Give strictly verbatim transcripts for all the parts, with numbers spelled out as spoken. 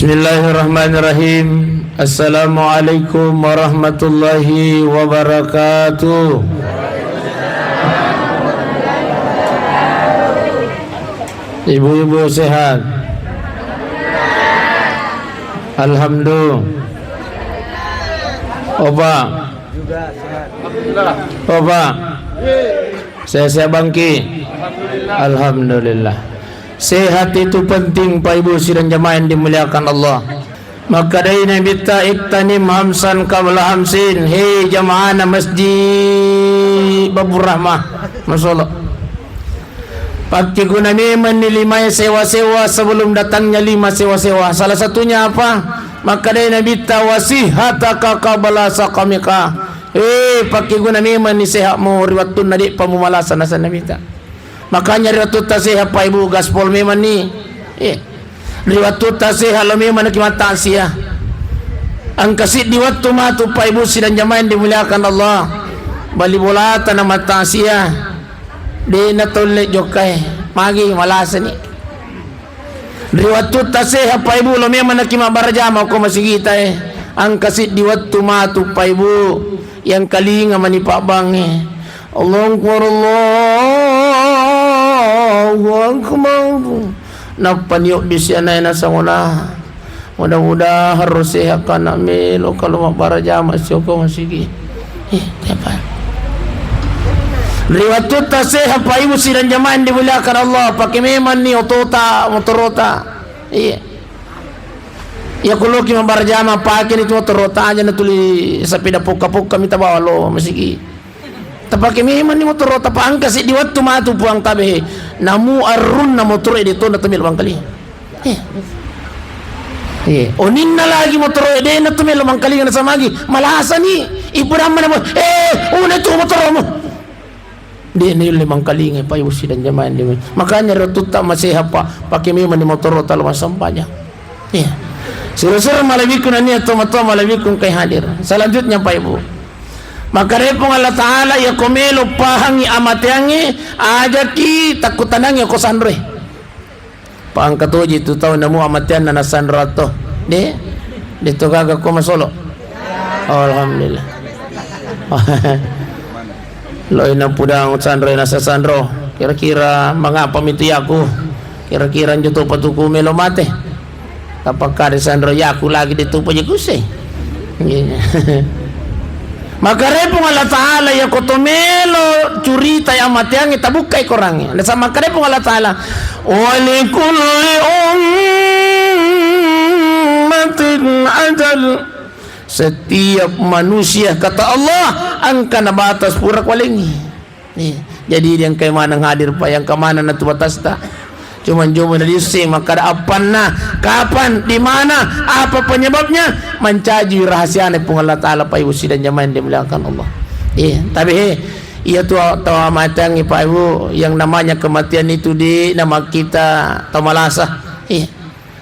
Bismillahirrahmanirrahim. Assalamualaikum warahmatullahi wabarakatuh. Ibu-ibu sehat? Alhamdulillah. Opa. Opa. Sehat-sehat bangki? Alhamdulillah. Sehat itu penting, Pak Ibu sidang jamaah yang dimuliakan Allah. Makkedai Nabitta, "Iktanim hamsan qabla hamsin." Hei jamaahna Masjid Babur Rahmah. Masya Allah. Pakkeguna memanni limae sewa-sewa sebelum datangnya lima sewa-sewa. Salah satunya apa? Makkedai Nabitta, "Wasihataka qabla saqamika." Eh, pakkeguna memanni sehatmu ri wattunna de'pa mumalasa, naseng Nabitta. Makanya ri wattutta sehat, Pak Ibu, gaspol memanni. Eh, ri wattutta sehat lo memanni ki mattaksiah. Engka siddi wattu matu, Pak Ibu sidang jamaah yang dimuliakan Allah. Bali bolata na mattaksiah. De' natolle jokkae. Magi malasani. Ri wattutta sehat, Pak Ibu, lo memang naki mabbarajama ko masigita e. Engka siddi wattu matu, Pak Ibu, yang kalinga mani pabbangnge. Allahu Akbar, Allahu Akbar. Nappa niobbi sianae nasangona. Mudah-mudahan ro sehat kana melo kalau mabbarajama sioko masigi. Eh, siapa? Ri wattutta sehat, Pak Ibu sidang jamaah yang dimuliakan Allah, pakai memanni otota, motorota. Iya. Ya kuloki mabbarajama pakai itu motorota aja na tuli sepeda pokka-pokka mita bawa lo masigi. Tapake memanni motoro, tapangkasi di wattu matu puang tabe. Namu arrunna motoro e de tona temelo bangkali. Eh. Eh, oninna lagi motoro e de na temelo bangkali na samagi. Malasani, ibu ramma na, eh, una tu motoromu. De na ille bangkalinga, Pak Ibu sidang jamaah yang dimuliakan. Makanya ro tutta maseha, Pak, pakai memanni motoro talo masampajang. Iya. Siro-siro malebbiku nania tomatoa malebbiku engkai hadir. Selanjutnya, Pak Ibu. Makkedai Puang Allah Ta'ala, iya ko melo pahangi amateangnge, ajaki takkutanangi ko sanroe. Pangka toji tu tau namu amateanna nasanro atto. De? De to gaga ko masolo. Alhamdulillah. Loi napudang sanro nasa sanro. Kira-kira mangapa mitu yaku? Kira-kira njo topa tuku melo mate. Tapakkada sanro yaku lagi de topa je kuseng. Iya. Makkedai Puang Allah Ta'ala, iya ko to melo curitai amateangnge, tabukkai korangnge. Nasa makkedai Puang Allah Ta'ala, "Wa likulli ummatin ajal." Setiap manusia, kata Allah, engkana batas pura kualengi. Nih, jadi dia engkai maneng hadir, Pak, yang kemana na tu batasta. Cuman jomo na diusse makkada appanna, kapan, di mana, apa penyebabnya, mancaji rahasiana Puang Allah Ta'ala, Pak Ibu sidang jamaah yang dimuliakan Allah. Iya, tapi he, iya tu tau amateangnge, Pak Ibu, yang namanya kematian itu de na makkita tau malasa. Iya.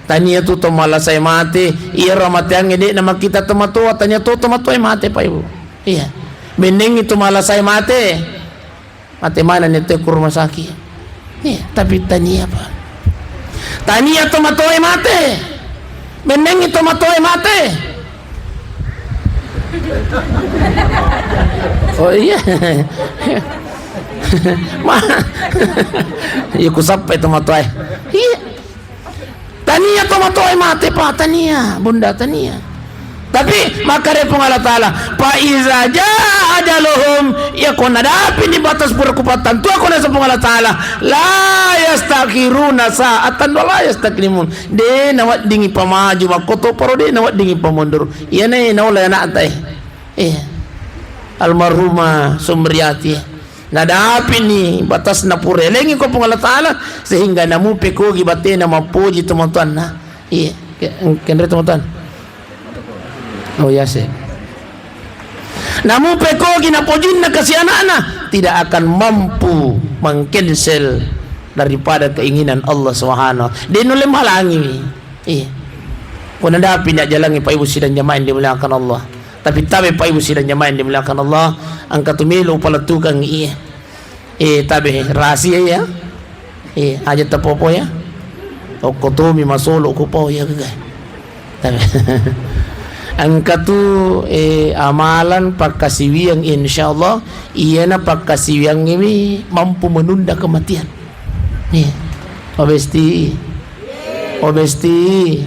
Tania tu to malasae mate, iyaro amateangnge de na makkita tomatoa, tania to tomatoae mate, Pak Ibu. Iya. Bennengngi to malasae mate. Mate manenni to ko rumah sakit. Iya, tapi tania, Pak. Tania tomatoae mate. Bennengngi tomatoae mate. Oh iya. Ma. Iya kusappai tomatoae. Iya. Tania tomatoae mate, Pak, tania, Bunda, tania. Tapi makkeda Puang Allah Ta'ala, "Fa iza jaa ajaluhum," iya ko nadapini batas pura kupattantuakko, naseng Puang Allah Ta'ala, "La yastakhiruna sa'atan wa la yastaqdimun." De naweddingi pamaju makkotoparo, de naweddingi pamundur. Iyanae naola anakta e. Eh. Almarhumah Sumriyati. Nadapini batasna pura elengi ko Puang Allah Ta'ala, sehingga namupe kogi batena mappoji tomatoanna. Iya, ke-, kenre tomatoan. Oh, iya, se. Namupe kogi napojinna kasi anakna, tidak akan mampu mengcancel daripada keinginan Allah Subhanahu wa Ta'ala. De nulle mahalangi. Iya. Ko nadapini jalangi, Pak Ibu sidang jamaah yang dimuliakan Allah. Tapi tabe, Pak Ibu sidang jamaah yang dimuliakan Allah, engka tu melo palettukang iya. Eh, tabe, rahasia iya. Eh, aja tapopo iya. Okko tomi masolo ko pau iya gaga. Engka tu, eh, amalan pakkasiwiang, insyaallah iyana pakkasiwiangnge mi mampu menunda kematian. Nih, obesti, obesti,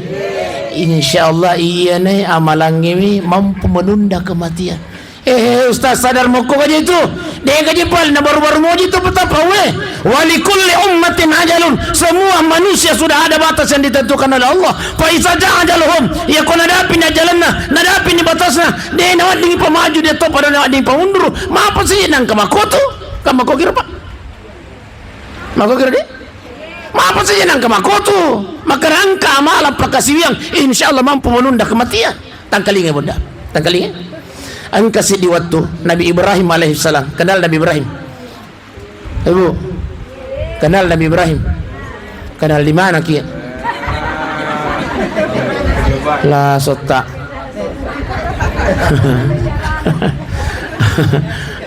insyaallah iyana amalangnge mi mampu menunda kematian. Eh, Ustaz, sadar mokko gaji itu. De gaji pal na baru-baru moji itu betapa we. Walikulli ummatin ajalun. Semua manusia sudah ada batas yang ditentukan oleh Allah. Fa iza jaa ajaluhum. Ya ko nadapi ni ajalanna, nadapi ni batasna. De nawadding pamaju dia to pada nawadding paunduru. Mapa sih nang kamakotu? Kamako kira, Pak. Mako kira de? Mapa saja nangka makotu? Maka nangka amala pakasiwiang, insya Allah mampu menunda kematian. Tangkalinga bunda, tangkalinga. Engka siddi wattu Nabi Ibrahim alaihissalam. Kenal Nabi Ibrahim? Ibu, kenal Nabi Ibrahim? Kenal di mana kia? La sotta.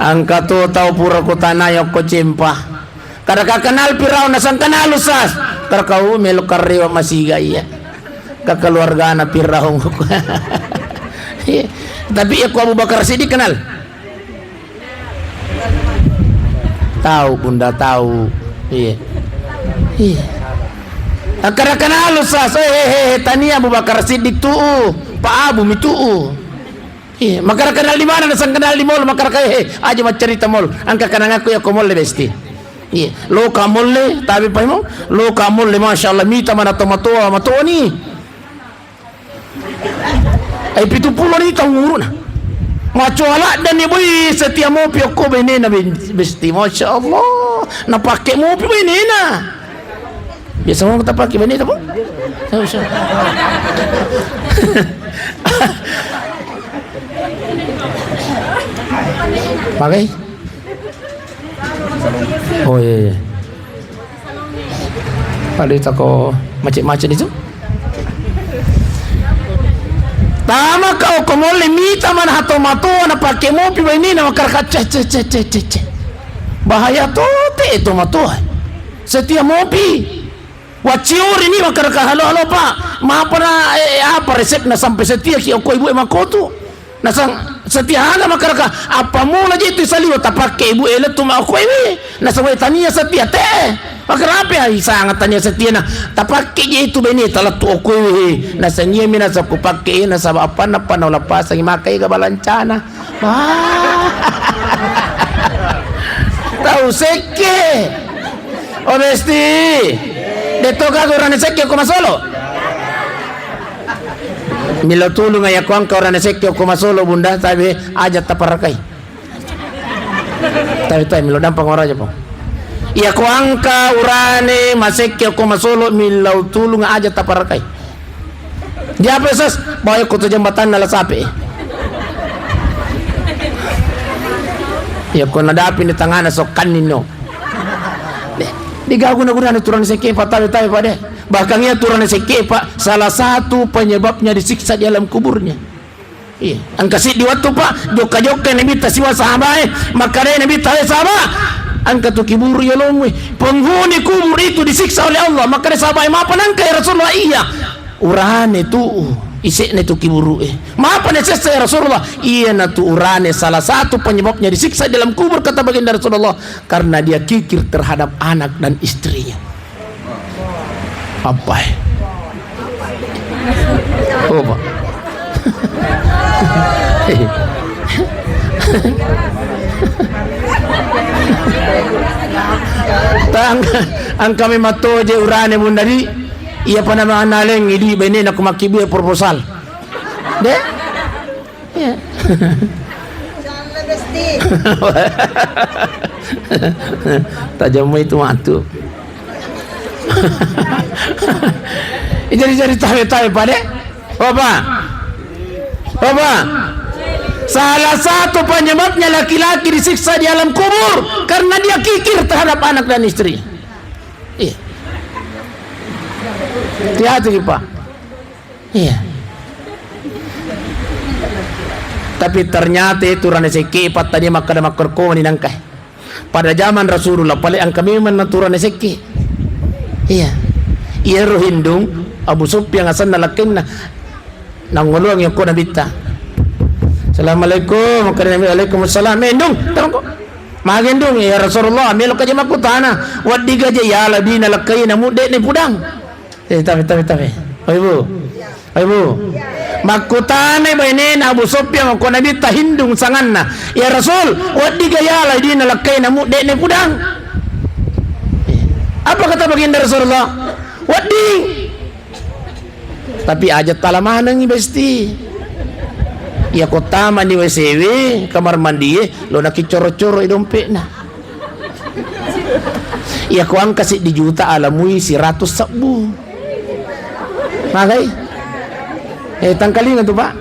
Engka tu tau pura kutanai okko cempa. Kada ka kenal Firaun, nasang kenal Ustaz. Kada kau melo karrewa masiga iya. Ka keluargana Firaun. Iya. Tapi ya ku Abu Bakar Siddiq kenal. Tahu bunda tahu. Iya. Iya. Kada kenal Ustaz. Eh, eh, eh, tania Abu Bakar Siddiq tuh. Pak Abu mi tuh. Iya, makara kenal di mana, nasang kenal di mall, makara kayak, "He, aja maccarita mall." Engka kenangaku ya ko mall besti. Iya, loka mall, tapi paimo, loka mall, masya Allah, mita mana tomatoa, matoa ni. Ai pitu pulo ni tahun nguruna. Macoala dan ni boy setia mopi okko benena ben-, besti, masya Allah. Napake mopi benena. Biasa mau kita pakai bani apa? Tahu siapa? Pakai? Oh iya iya. Pada tako macet-macet itu. Tama kau ko molle mita mana hato mato na pake mopi bainena makaraka ceh ceh ceh ceh ceh. Bahaya tote itu matoa. Setia mopi. Wacciuri ni makaraka, "Halo, halo, Pak. Maapa na, eh, eh, apa resepna sampai setia ki okko ibu e makotu?" Nasang setia aga makaraka, "Apa mula je tu saliwa tapakke ibu e lettu ma okko ibu e?" Nasang we tania setia te. Makarape ai sangat tania setia na tapakke je tu bene talettu okko ibu e. Nasang iya mi nasang ku pakke e nasaba apa napa na ulapasangi maka ega balancana. Wah. Tau sekke. Oh, besti. Detto gaga urane sekke ko masolo. Milo tulung ya ko engka urane sekke ko masolo, Bunda, tapi aja taparakai. Tapi, tapi milo dampang ora aja, Pong. Ya ko engka urane masekke ko masolo, milo tulung aja taparakai. Dia apa, Sas? Bawa ko tu jembatanna la sape. Ya ko nadapi ni tangana sokkanni no. Deh, digagu na gurana turane sekke pa tabe-tabe pa deh. Bahkan iya turane sekke pa salah satu penyebabnya disiksa di alam kuburnya. Iya, engka siddi wattu pa jokka-jokka Nabitta siwa sahabae, makkadai Nabitta, "Hai sahabat, engka tu kiburu yolomui, penghuni kubur itu disiksa oleh Allah." Makkadai sahabae, "Mapa nangka ya Rasulullah?" Iya. Urane tu, ise'na tu kiburu e. Mapa nasessa ya Rasulullah? Iyana tu urane salah satu penyebabnya disiksa dalam kubur, kata baginda Rasulullah, karena dia kikir terhadap anak dan istrinya. Apa e? Oh, Pak. Tang, angka memang toje urane bunda di. Iya, pada mana leng idi bene nak makibu proposal. De? Iya. Tajam itu matu. Jadi, jadi tawe-tawe pade. Apa? Apa? Salah satu penyebabnya laki-laki disiksa di alam kubur karena dia kikir terhadap anak dan istri. Iya. Hati-hati, Pak. Iya. Tapi ternyata itu urane sekke patta dia makkada makkorkoni nangka. Pada zaman Rasulullah pale angka memang na tu urane sekke. Iya. Iyaro Hindung Abu Sufyan asenna lakkenna. Nangoluang yokko Nabitta. "Assalamualaikum." Makkeda Nabi, "Waalaikumsalam." "Eh, Ndung, tarongko." "Magi, Ndung?" "Ya Rasulullah, meloka je makkutana. Weddiga je yala dina lekkaina mudde ne pudang." Eh, tabe, tabe, tabe. Oi, Bu. Oi, Bu. Makkutana bainena Abu Sufyan ko Nabitta, Hindung sanganna. "Ya Rasul, weddiga yala dina lekkaina mudde ne pudang?" Eh, apa kata baginda Rasulullah? "Wedding." Tapi aja tala manengi, Besti. Iya ko tama ni W C W, kamar mandi e, lo nakiccoro-coro i dompetna. Iya ko angka siddi juta, alamui siratus sebbu. Magai? Eh, tangkalinga tu, Pak.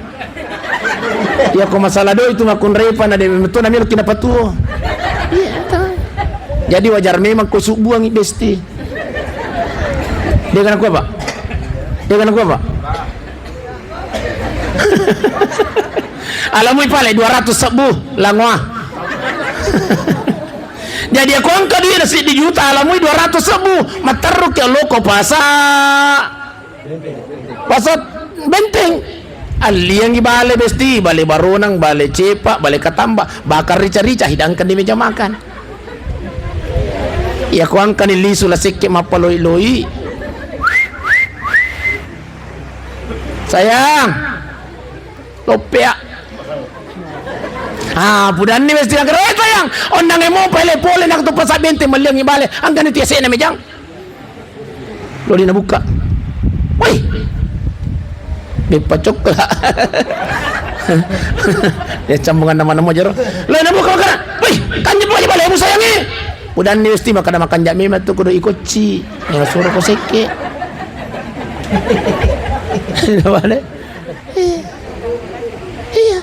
Iya ko masalah doi tu makkunrepa na de betul na melo kinapatuo. Iya, ta. Jadi wajar memang ko subbuangi, Besti. Dia kena kuah, Pak? Dia kena kuah, Pak? Alamui pale dua ratus sebbu, langoa. Jadi aku angka duit siddi juta, alamui dua ratus sebbu. Matteru ke loko pasa. Pasa Benteng. Alliangi bale, Besti, bale baronang, bale cepa, bale katamba, bakar rica-rica, hidangkan di meja makan. Iya, ko angkani lisu la sekke mappaloi-loi. "Sayang, loppea." Ah, pudanni Besti, "Eh, sayang, onnang emo pale pole nak tu pasa Benteng, melliangi bale, angkani tiasena mejang." Loli nabukka. Woi. Beppa cokla. Ya, cambungan nama-nama jero. Loli nabukka makkeda, "Woi, kanja poji bale mu, sayangi." Pudanni Besti makkeda, "Makanja memang tu kudu ikocci. Ya, suro ko sekke." Bale. Iya. Iya.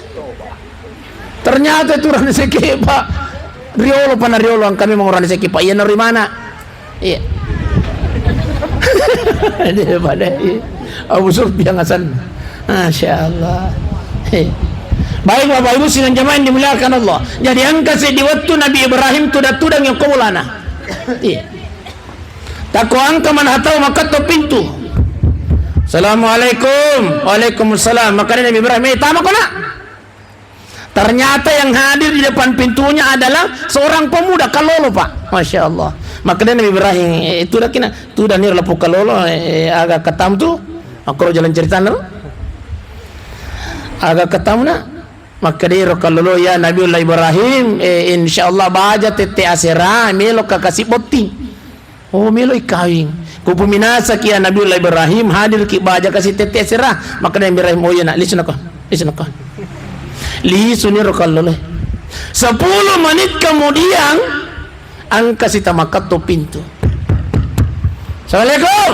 Ternyata itu urane sekke, Pak. Riolo pa na riolo, angka memang urane sekke, Pak. Iya, nari mana? Iya. Dia pada, iya. Abu Sufyan asanna. Masya Allah. Iya. Baik, Bapak Ibu sidang jamaah yang dimuliakan Allah. Jadi angka seddi wettu Nabi Ibrahim tuda-tudang yang kaulana. Iya. Tako angka mana hatau makatto pintu. "Assalamualaikum." "Waalaikumsalam." Makkeda Nabi Ibrahim, "Eh, tama ko, Nak." Ternyata yang hadir di depan pintunya adalah seorang pemuda, kallolo, Pak. Masya Allah. Makkeda Nabi Ibrahim, "Eh, tudakki, Nak, tudani ro lappo kallolo, eh, aga ketam tu?" Aku ro jalan ceritana ro. "Aga ketam, Nak?" Makkeda ro kallolo, "Ya Nabiullah Ibrahim, eh, insya Allah baja tette asera, melo ka kasi botting." "Oh, melo ikawing." Kupuminasaki ya Nabiullah Ibrahim, hadir ki baja kasi tette asera. Makkeda Nabi Ibrahim, "Oh iya, Nak, lisu nako, lisu nako." Lisu ni ro kallolo. Sepuluh menit kemudian, angka sita makatto pintu. "Assalamualaikum."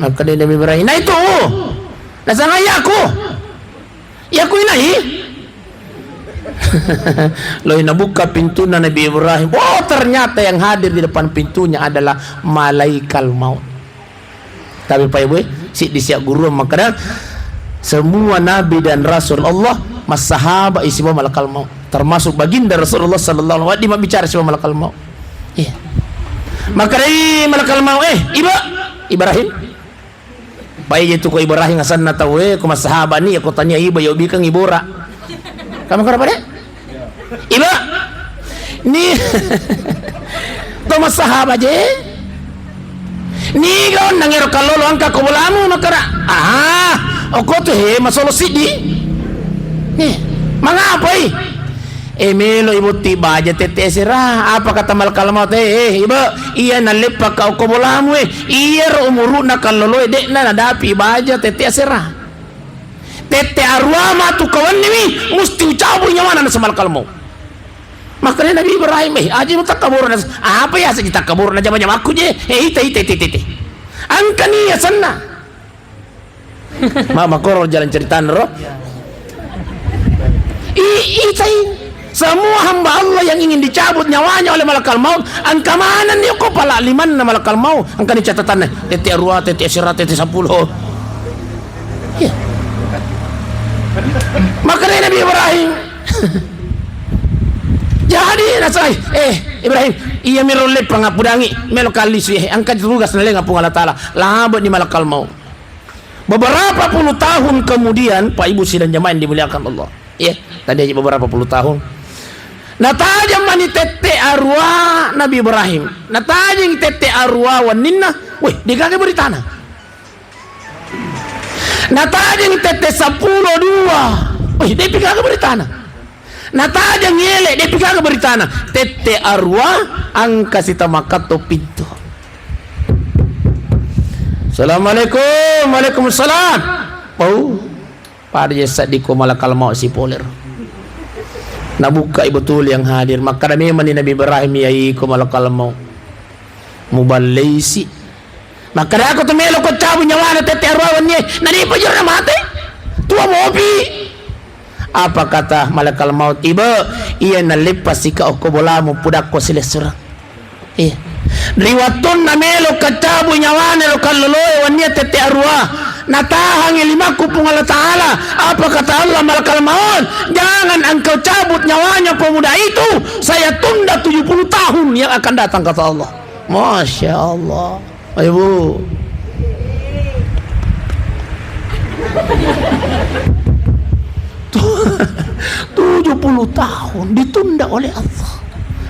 Makkeda Nabi Ibrahim, "Nah itu, nasangaya aku." Iya kuinai. Loi nabuka pintunna Nabi Ibrahim. Oh, ternyata yang hadir di depan pintunya adalah malaikal maut. Tapi Pak Ibu, eh, siddi sia guru makkeda, semua nabi dan rasul Allah massahaba isibawa malakal maut. Termasuk baginda Rasulullah sallallahu alaihi wasallam mabbicara sibawa malakal maut. Iya. Makkedai malakal maut, "Eh, Iba, Ibrahim." Pai je tu ko Ibrahim asanna tauwe, ko massahaba ni, ko tania Iba, yo bikeng Ibora. Kamu kara pada? Iba. Ni to massahaba je. Ni gaun nangero kallolo angka ko bolamu makara. Ah, oko tu he masolo siddi. Ni, mangapai? Eh, melo ibotti baja tette asera. Apa kata malakal maut? Eh, eh, Iba, iya naleppaka okko bolamu, eh. Iyaro umuruna kalloloe de'na nadapi baja tette asera. Tette arua matu kawanniwi, musti ucabut nyawana nasaba malakal maut. Makanya Nabi Ibrahim, eh, aja mu takkaburna. Apa ya saja takkaburna jama-jamakku je? Eh, ite, ite, ite, ite, ite. Angkani asenna. Ma, makoro jalan ceritana ro. I, itai. Semua hamba Allah yang ingin dicabut nyawanya oleh malakal maut, angka manenni ko pala limanna malakal maut, angkani catatanna, tette arua, tette asera, tette sepuluh. Iya. Makanya Nabi Ibrahim. Jadi nasai, eh, Ibrahim, iya miro leppang appudangi, melo kallisu, eh, angka tugas nalenga Puang Allah Taala, labo ni malakal maut. Beberapa puluh tahun kemudian, Pak Ibu sidang jamaah yang dimuliakan Allah. Iya, tadi aja beberapa puluh tahun. Natajeng mani tette arua Nabi Ibrahim. Natajeng tette arua wenninna, weh, degaga beritana. Natajeng tette seppulo dua. Weh, depi gaga beritana. Natajeng ele, depi gaga beritana. Tette arua, angka sitamakatto pintu. Assalamualaikum, waalaikumsalam. Oh, pada je seddiko malakal maut sipolero. Nabukkai betul yang hadir. Makkada memang ni Nabi Ibrahim, ya iko malakal maut. Muballeisi. Makkadako tu melo ko cabu nyawana tette arua wennie, nanipa jero namate? Tua mopi. Apa kata malakal maut? Ibe, iya naleppasika okko bolamu pudakko silessureng. Iya. Ri wattunna melo kacabu nyawana lo kalloloe wennie tette arua, natahangi limakku Puang Allah Ta'ala. Apa kata Allah malakal maut? Jangan engkau cabut nyawanya pemuda itu, saya tunda tujuh puluh tahun yang akan datang, kata Allah. Masya Allah. Ayo, Bu. Tu-, tujuh puluh tahun ditunda oleh Allah.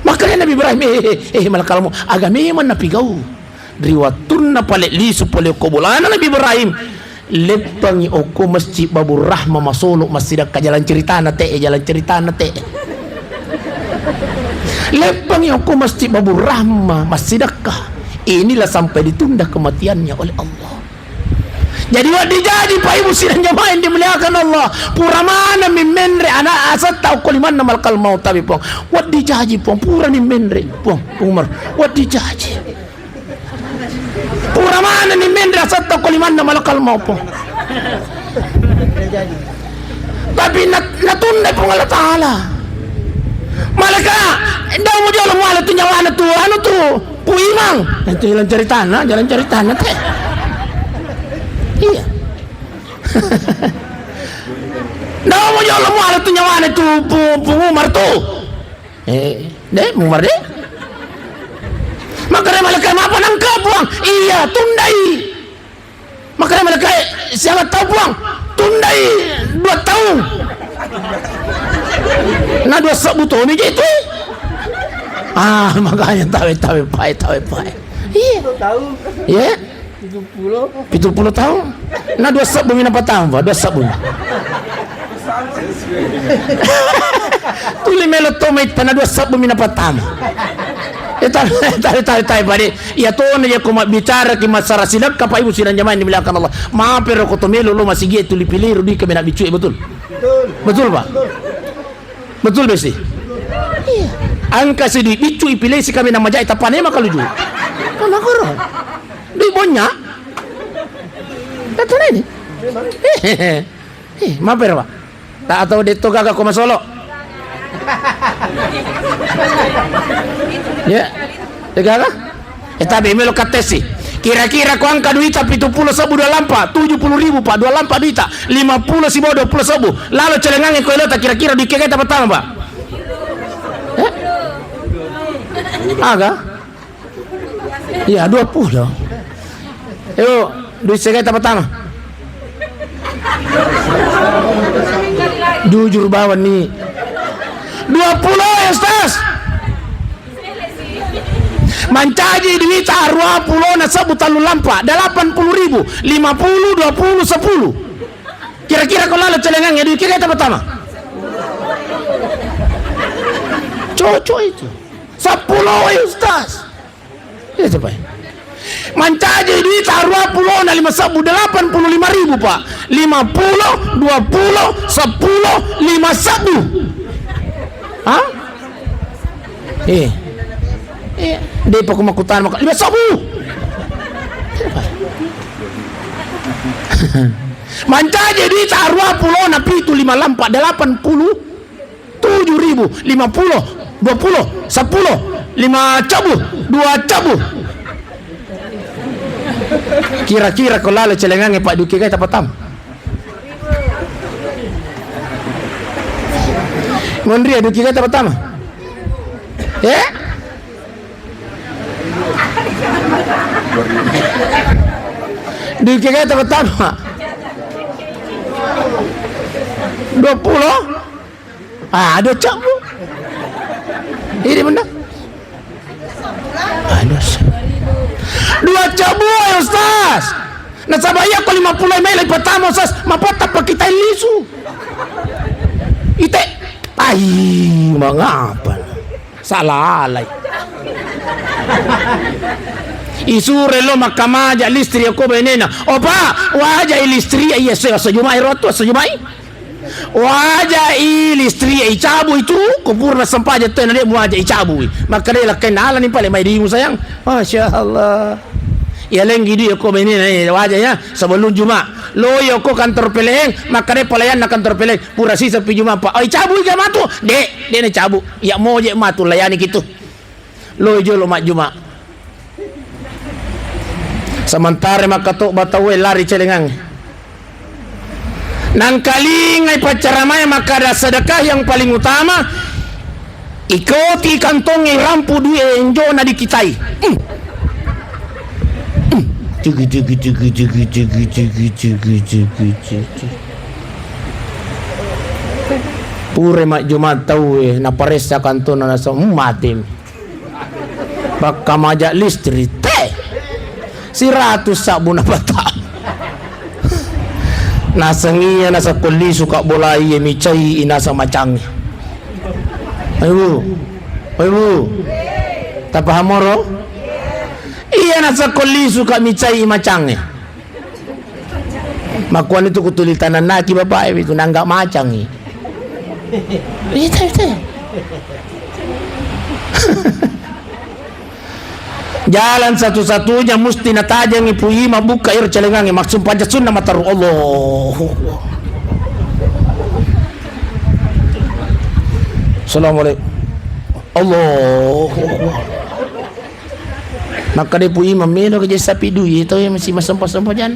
Makanya Nabi Ibrahim, eh, eh, eh, malakal maut, aga memang napigau. Ri wattunna pale lisu pole ko bolana Nabi Ibrahim, leppangi okko Masjid Babur Rahmah masolo massidakka, jalan ceritana te, jalan ceritana te. Leppangi okko Masjid Babur Rahmah massidakka. Inilah sampai ditunda kematiannya oleh Allah. Jadi, wedding jaji, Pak Ibu sidang jamaah yang dimuliakan Allah. Pura maneng mi menre anak asatta okko limanna malakal maut, tapi Puang, wedding jaji, Puang, pura ni menre, Puang Umar, wedding jaji. Pura maneng ni menre asatta okko limanna malakal maut, Puang. Tapi nat-, natunda Puang Allah Ta'ala. Malaka, dau mo jolo muala tu nyawana tu, anu tu, Pu Imang. Itu jalan ceritana, jalan ceritana te. Iya. Dau mo jolo muala tu nyawana tu, Pu, Pu Umar tu. Eh, deh, Umar deh. Makanya malaka, mapa nangka, Puang? Iya, tundai. Makanya malaka, siapa tahu, Puang? Tundai dua tahun. Nah, dua sebbu toni je itu. Ah, makanya tawe, tawe, pae, tawe, pae. Iya. Iya. Pitu pulo taung. Na dua sebbu mi napatama, Pak, dua sebbu. Tuli melo to maitta na dua sebbu mi napatama. Eh, tabe, tabe, tabe, tabe, Pak, de. Iya to na, iya ko mabbicara ki masalah sidakka, Pak Ibu sidang jamaah yang dimuliakan Allah. Maaf, ero ko to melo lo masigi e tuli piliru di kami nak biccu e, betul? Betul, Pak? Betul, Besti? Iya. Angka si dui biccu ipilih si kami nama jai tapane maka luju. Nama koro. Dui bonya. Datang ini. Eh, mampir, Pak. Tak atau de to gaga ko masolo. Ya. De gaga? Eh, tabe melo kattesi. Kira-kira ko angka duita pitu pulo sebbu dua lampa, tujuh puluh ribu, Pak, dua lampa duita, lima pulo sibawa dua pulo sebbu. Lalo celengangnge ko elota, kira-kira dui kegai tapatama, Pak? Eh? Aga? Iya, dua pulo. Yo, dui segai tapatama. Jujur bawang ni. Dua pulo, ya, Ustaz. Mancaji duita arua pulo na sebbu tallu lampa, delapan puluh ribu, lima puluh, dua puluh, sepuluh. Kira-kira ko lalo celengangnge dui kegai tapatama? Cocok itu. Seppulo, ya, Ustaz. Iya, coba. Mancaji duita arua pulo na lima sebbu, delapan puluh lima ribu, Pak. Lima pulo, dua pulo, seppulo, lima sebbu. Hah? Eh. Eh, de' pa ko makkutana maka lima sebbu. Mancaji duita arua pulo na pitu lima lampa, delapan puluh tujuh ribu, lima pulo, dua pulo, seppulo, lima cabu, dua cabu. Kira-kira ko lalo celengangnge, Pak, dui kegai tapatama? Monria, dui kegai tapatama? Eh? Dui kegai tapatama? Dua puluh? Ah, dua cabbu. Ini benar. Ah, dua cabbu. Dua cabbu, ya Ustaz. Nasaba iya ko lima puluh mai lai pertama, Ustaz. Mapatta pakitai lisu. Ite, ai, mangapa? Salalai. Isure lo makkamaja listri ko benena. Opa, waja i listri iya se, aso jumai rotu, aso jumai. Waja i listri, icabu itu, ko purna sempaja tena de waja icabui. Maka de lakkai nala ni pale mai dimu sayang. Masya Allah. Iya lenggi dui ko benena, eh, waja ya, sebelum Juma. Lo yo ko kantor peleng, maka de pelayan na kantor peleng. Pura sisa pi Juma pa. Oi cabui ga matu? De, de ne cabu. Iya moje matu layani kitu. Loi jolo majjuma. Sementara makkatobba tauwe lari celengangnge. Nangkalingai paccaramae makkada sedekah yang paling utama, ikoti kantongnge, rampu duit enjona dikitai. Hmm. Hmm. Cigi, cigi, cigi. Pura majjuma tauwe, naparessa kantonna, nasa, hmm, mati. Pakkamaja listrik, te! Siratus sabbu napata. Naseng iya nasakko lisu ka bola iye micai i nasa macangnge. Ayo, ayo. Tapaham moro? Iya nasakko lisu ka micai i macangnge. Makkuani tu kutuli tanannaki bapak e, itu nangga macangngi. Itu, itu. Jalan satu-satunya musti natajengngi Pu Imang, bukka iro celengangnge, maksum paja sunna mataru. Allahu Akbar. Assalamualaikum. Allahu Akbar. Makkeda Pu Imang, melo ka je sapi dui, tau e masih masempa-sempa jana.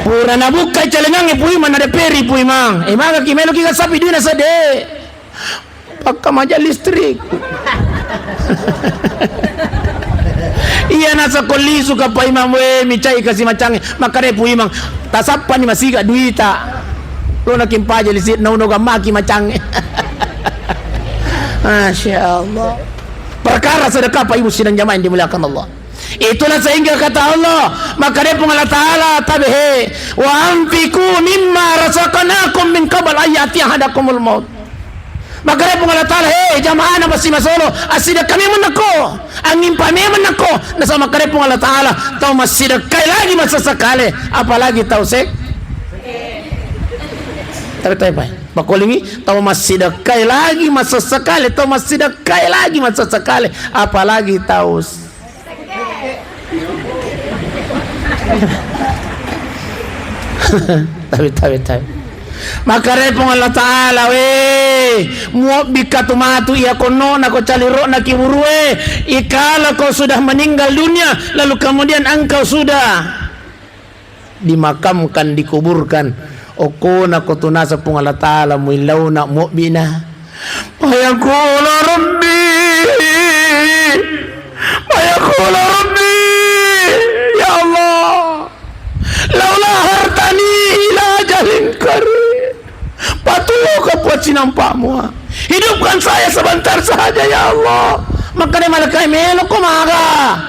Pura nabukka celengangnge Pu Imang, nadeperi Pu Imang. E, maga ki melo ki ka sapi dui na sede. Pakkamaja listrik. Iya nasakko lisu ka Pak Imang, we, micai kasi macangnge. Makkeda Pu Imang, tasappani masiga duita. Lo nakimpaja lisi, nauno gammaki macangnge. Masya Allah. Perkara sedekah, Pak Ibu sidang jamaah yang dimuliakan Allah. Itulah sehingga kata Allah, makkeda Puang Allah Ta'ala, tabe he, "Wa anfiqu mimma razaqnakum min qabl an ya'tiya ahadakumul maut." Makkeda Puang Allah Ta'ala, "He, jamaahna masimasolo, assidekka memang nakko, angimpa memang nakko." Nasaba makkeda Puang Allah Ta'ala, tau massidekkai lagi masesekale, apalagi tau se-, tabe, tabe, Pak. Pakolingi, tau massidekkai lagi masesekale, tau massidekkai lagi masesekale, apalagi tau s-, tabe, tabe, tabe. Makkeda Puang Allah Ta'ala, we, muobbikka tu matu iya konnona ko caliro'na kiburue, ikala kau sudah meninggal dunia, lalu kemudian engkau sudah dimakamkan, dikuburkan. Okkona ko tu naseng Puang Allah Ta'ala muillauna muobbina. Fayaqulu rabbi, fayaqulu rabbi, ya Allah, laula akhartani ila ajalin qarib. Patuoka Puang sinampa'mu. Hidupkan saya sebentar sahaja ya Allah. Makkeda malaika, melo ko maga.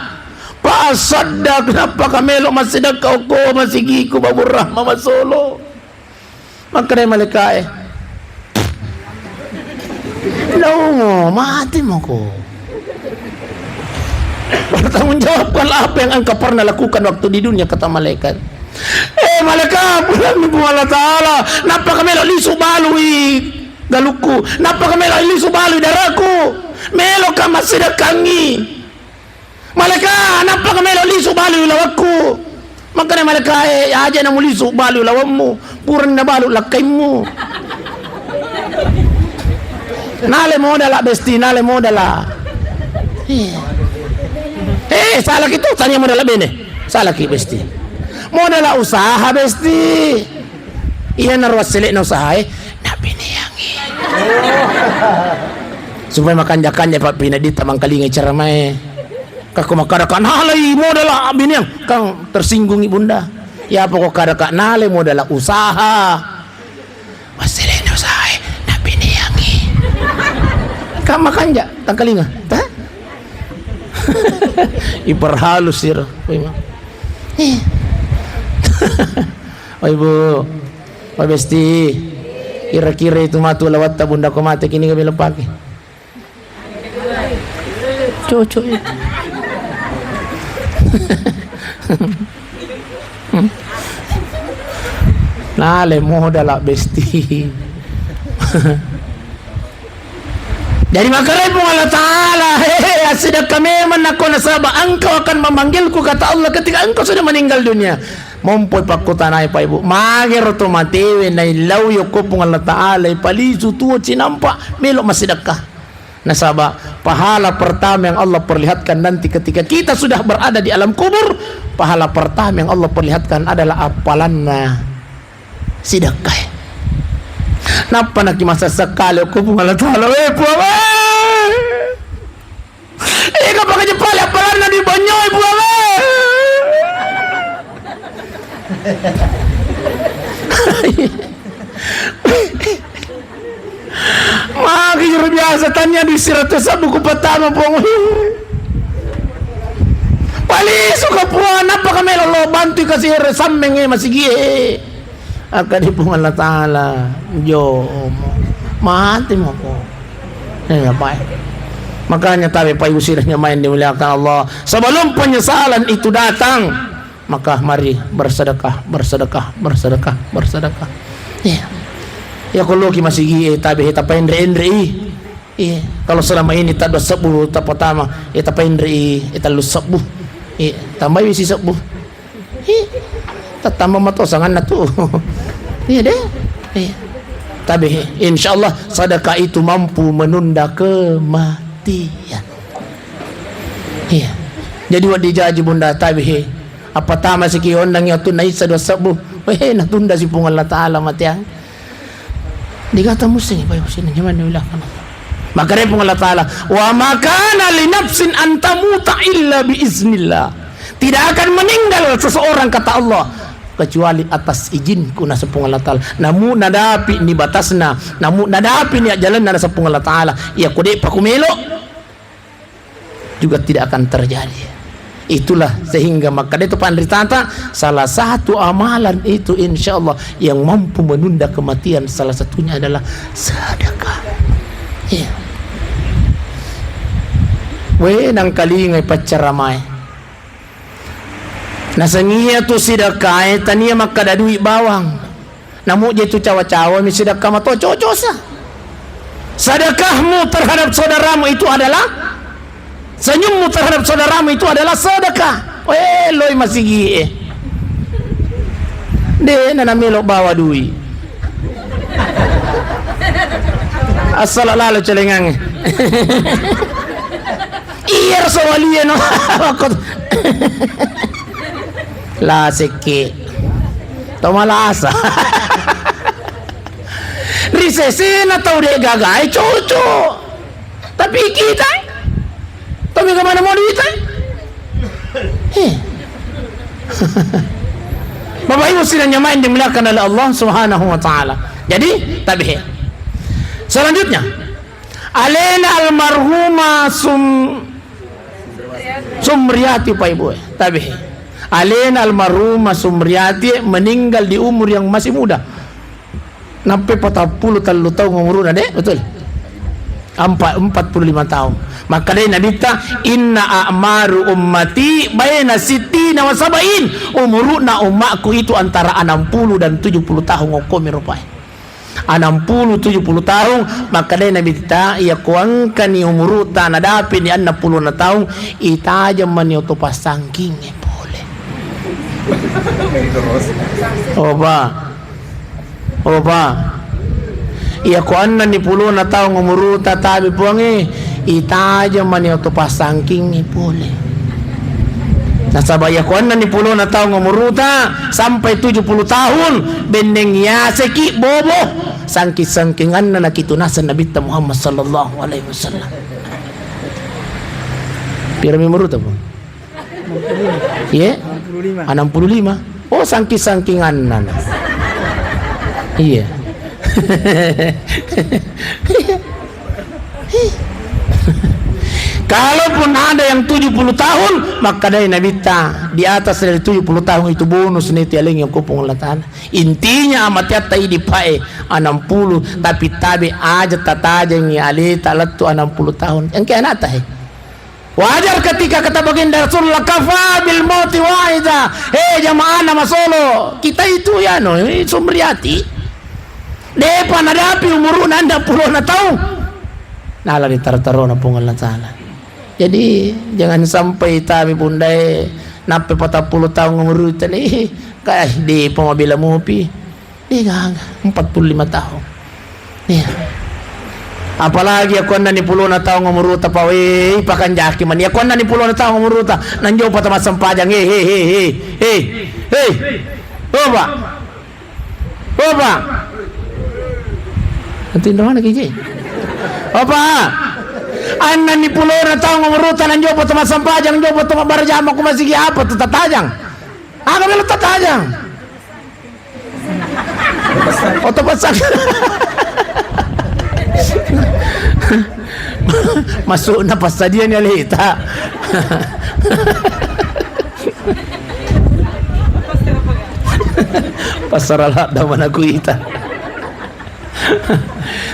Fa asaddaq, nappaka melo massidekka okko masigiku Babur Rahma masolo. Makkeda malaikae, laongo, mati mako. Pertanggungjawabkanlah apa yang engkau pernah lakukan waktu di dunia, kata malaikat. Eh, malaikat, pulang Puang Allah Ta'ala, nappaka melo lisu balui galukku, nappaka melo lisu balui daraku, meloka massidekkangngi. Malaika, nappaka melo lisu balui lawakku? Makkeda malaikae, aja namulisu balui lawammu, purani nabalu lakkaimmu. Nale modala, Besti, nale modala. Iya. Eh, salaki tu, tania modala bene. Salaki, Besti. Modala usaha, Besti. Iyanaro wassele'na usahae, nabbineangngi. Supaya makanja-kanja, Pak, pinedditta mangkalingai ceramae. Kakko makkadaka, nalai modala abbineang, kan tersinggungi Bunda. Iyapa ko kadaka, nalai modala usaha. Masseleno sae, napineangi. Kamma kanja, tangkalinga. Ta? Iperhalus sira. Woi, Ma. Ih. Woi, Bu. Woi, Besti. Kira-kira itu matu lawatta bunda ko mate kini kami lepaki. Cocok. Nale modala Besti. Jadi makkedai Puang Allah Ta'ala, "Hehe, assidekka memang nakko nasaba engkau akan memanggilku," kata Allah, "ketika engkau sudah meninggal dunia." Mompoi pakkutanai, Pak Ibu, magero to matewe naillau yokko Puang Allah Ta'ala, palisu tuo cinampa melo massidekka. Nasaba pahala pertama yang Allah perlihatkan nanti ketika kita sudah berada di alam kubur, pahala pertama yang Allah perlihatkan adalah appalanna sidekkae. Nappa naki masessa kale ko Puang Allah Ta'ala, "Eh, Puang, eh. Eh, kapang aja pale appalanna di banyoi, Puang, eh." Magi juru biasa tanya di siratu sabu ku pertama, Puang. Palisu ka, Puang, napa ka melo lo bantu ka sihir sammeng e masigi e. Akka di Puang Allah Ta'ala, jo, mati mako. Eh, apa ya? Makanya tabe pai usirnya main dimuliakan Allah. Sebelum penyesalan itu datang, maka mari bersedekah, bersedekah, bersedekah, bersedekah. Iya. Ya, kalau ki masigi e tabe he tapaenre-enre i. Iya. Kalau selama ini tak dua sebbu tak pertama, e tapaenre i, e tellu sebbu. Iya. Tambahi si sebbu. Hi, tattama mato sanganna tu. Iya deh. Iya. Tabe he, insya Allah sedekah itu mampu menunda kematian. Iya. Jadi, wadi jaji bunda tabe he. Apa tama siki ondangi atu naisa dua sebbu. Weh, natunda si Puang Allah Ta'ala mateang. Digata musim, Pak Ibu, sini, nyaman diulahkan. Maka dia Puang Allah Ta'ala, "Wa ma kana li nafsin an tamuta illa bi iznillah." Tidak akan meninggal seseorang, kata Allah, kecuali atas izinku, naseng Puang Allah Ta'ala. Namu nadapi ni batasna, namu nadapi ni ajjalenna, naseng Puang Allah Ta'ala. Iya, ko de'pa ku melo, juga tidak akan terjadi. Itulah sehingga makkeda tu panritata, salah satu amalan itu insya Allah yang mampu menunda kematian, salah satunya adalah sedekah. Iya. We, nangkalingai paccaramae. Nasengia tu sidekkae tania makkeda dui bawang. Namu je tu cawa-cawa mi sedekah mato cocosa. Sedekahmu terhadap saudaramu itu adalah, senyummu terhadap saudaramu itu adalah sedekah. Eh, loi masigi e. De na namelo bawa dui. Asal lalo celengange. Iya, rasa walie no. Lasekki. Tomalasa. Ri sesena tau de gagae cocok. Tapi kita, tapi kemana mau duit? Eh. Bapak Ibu sidang jamaah yang dimuliakan oleh Allah Subhanahu wa Ta'ala. Jadi, tabe he. Selanjutnya, alena almarhumah Sum-, Sumriyati, Pak Ibu, eh. Tabe he. Alena almarhumah Sumriyati meninggal di umur yang masih muda. Nampe patappulo tellu taung umuruna, de'? Betul? Empat, empat puluh lima tahun. Maka dai Nabitta, "Inna a'maru ummati baina sittina wa sab'in." Umuruna ummakku itu antara enam puluh dan tujuh puluh tahun, okkomi rupai. Enam puluh, tujuh puluh tahun, maka dai Nabitta, iya ko engkani umuruta nadapi ni enam puluh tahun, itajeng mani oto passangkinge pole. Oba. Opa. Iya ko ennenni pulona taung umuruta tabe Puangnge, itajeng mani oto passangkingngi pole. Nasaba iya ko ennenni pulona taung umuruta sampai tujuh puluh tahun, benneng yaseki bobo, sangking-sangkinganna nakitu naseng Nabitta Muhammad sallallahu alaihi wasallam. Pirami umuruta, Puang? Iya? Enam puluh lima. Oh, sangking-sangkinganna. Iya. Kalaupun ada yang tujuh puluh tahun, makkadai Nabitta, di atas dari tujuh puluh tahun itu bonus nih, itu yalengi ko Puang Allah Ta'ala. Intinya, amatiatta idi pae enam puluh, tapi tabe aja tatajengi aleta lettu enam puluh tahun. Engke anakta, he. Wajar ketika kata baginda Rasulullah, "Kafa bil mauti wa'iza." He, jamaah na masolo, kita itu ya no, eh, sumriyati. Depa nadapi umuruna enam puluh na taung. Nala ditaro-tarona Puang Allah Ta'ala. Jadi, jangan sampai tabe bundae nappe patappulo taung umurutta ni, kai, depa mabela mopi. Degaga, empat puluh lima tahun. Iya. Apalagi aku ennani pulona taung umuruta, pa, weh, pakanjaki mani. Aku ennani pulona taung umuruta, nanjopa to massempajang, he, he, he, he, he, he. Coba. Coba. Nanti doang lagi, Ji. Apa? Ennani pulona taung umuruta, nanjopa to massempajang, jopa to mabbaraja' ko masigi, apa tu tatajang? Aga melo tatajang? Oto pasang. Masukna passadia ni aleta. Pasara ladda mana kuita.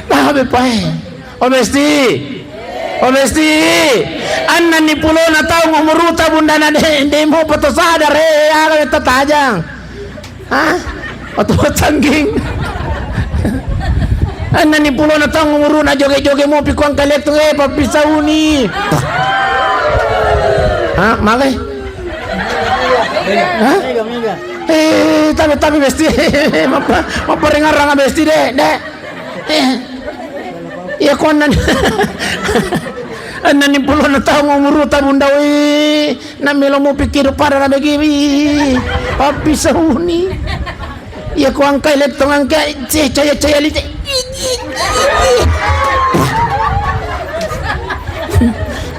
Tabe pae. O Besti. O Besti. Ennani pulona taung umuruta bundana de, de mopa to sadar, eh, aga tatajang. Hah? Oto cangging. Ennani pulona taung umuruna joge-joge mopi kuang kaletu, eh, pappisauni. Hah? Magai? Hah? Eh, tabe, tabe, Besti. Mappa-, mapparengarang, Besti, de, de. Eh. Iya ko ennani. Ennani pulona taung umuruta bunda, weh. Na melo mopi kedo pada na begi, weh. Pappisauni. Iya ko angkai lettong angkai, ce, caya-caya lite.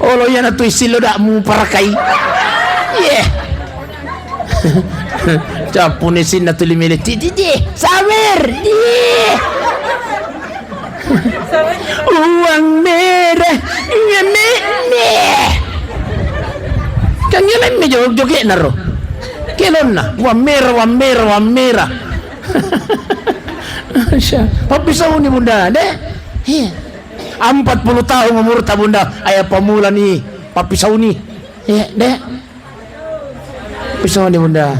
Olo iya na tu isillo dak mu parakai. Iya. Cappuni sinna tuli mele, ti, ti, ti, sawer, di. Uang merah, ngemekne. Kan ngemekne jog-, joge'na ro. Kelonna, uang merah, uang merah, uang merah. Masya, pappisauni bunda, de. Iya. Empat puluh tahun umurta bunda, aya pamula ni, pappisauni. Iya, de. Pisau ni bunda.